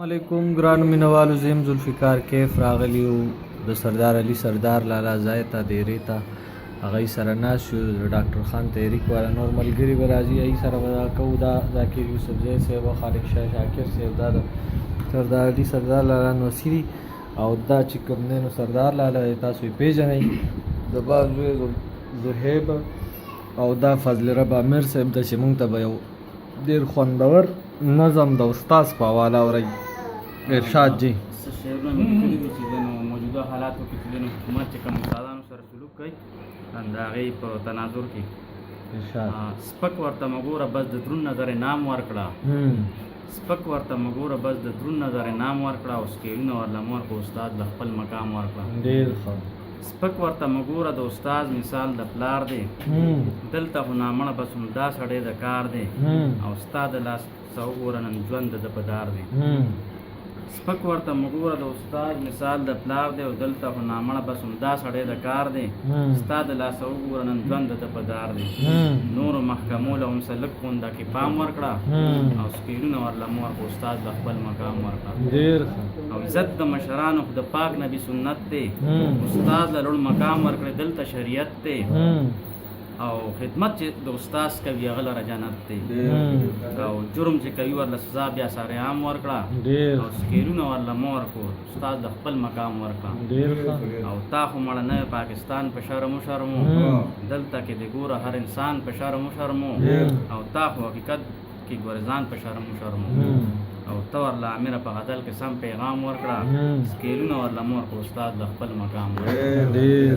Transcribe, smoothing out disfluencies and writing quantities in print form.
علیکم ګرانو مینوالو، زه یم ذوالفقار کیف. راغلی یو د سردار علي سردار لالا ځای ته، دیرې ته. هغوی سره ناست یو. د ډاکټر خان تحریک والا نور ملګري به راځي، هغوی سره به دا کوو. دا ذاکر یوسفزی صاحب او خالق شاه شاکر صاحب، دا د سردار علي سردار لالا نوسي دي. او دا چې کوم دی نو سردار لالا دی، تاسو یې پېژنئ، د باز زوی زهیب. او دا فضل رب امیر صاحب ده چې مونږ ته به یو ډیر خوندور نظم د استاد په حواله اوري. ارشاد جی. څه شعرونه مې لیکلي دي چې د نو موجوده حالاتو کې چې د نو حکومت چې کوم استادانو سره سلوک کوي، د هغې په تناظر کې. ارشاد. سپک ورته مه ګوره، بس د درون نظر نام ورکړه. سپک ورته مه ګوره، بس د درون نظر نام ورکړه، او سکیلونه ورله مه ورکړه، استاد له خپل مقام ورکړه. ډیر ښه. سپک ورته مه ګوره، د استاد مثال د پلار دی، دلته خو نامړه بس همدا سړی د کار دی، او ستا د لاس څه وګوره، نن ژوند د ده په دار دی. سپک ورته مه ګوره، د استاد مثال د پلار دی، او دلته خو نامړه بس همدا سړی د کار دی، ستا د لاسه وګوره، نن ژوند د ده په دار دی. نورو محکمو له هم څه لږ غونده کې پام ورکړه، او سکیلونه ورله مه ورکړه، استاد له خپل مقام ورکړه. ډیر ښه. او عزت د مشرانو خو د پاک نبي سنت دی، استاد له لوړ مقام ورکړي، دلته شریعت دی، او خدمت چې د استاد کوي هغه لره جنت دی، او جرم چې کوي ورله سزا بیا سره عام ورکړه، ډیر او سکیلونه ورله مه ورکړو، استاد د خپل مقام ورکړه. ډیر ښه. او تا خو مړه نه پاکستان په شرم وشرمو، دلته کې د ګوره هر انسان په شرم وشرمو، او تا خو حقیقت کې ګوره ځان په شرم وشرمو، او ته ورله امیره په غزل کې سم پیغام ورکړه، سکیلونه ورله مه ورکړه، استاد د خپل مقام ورکړه. ډیر.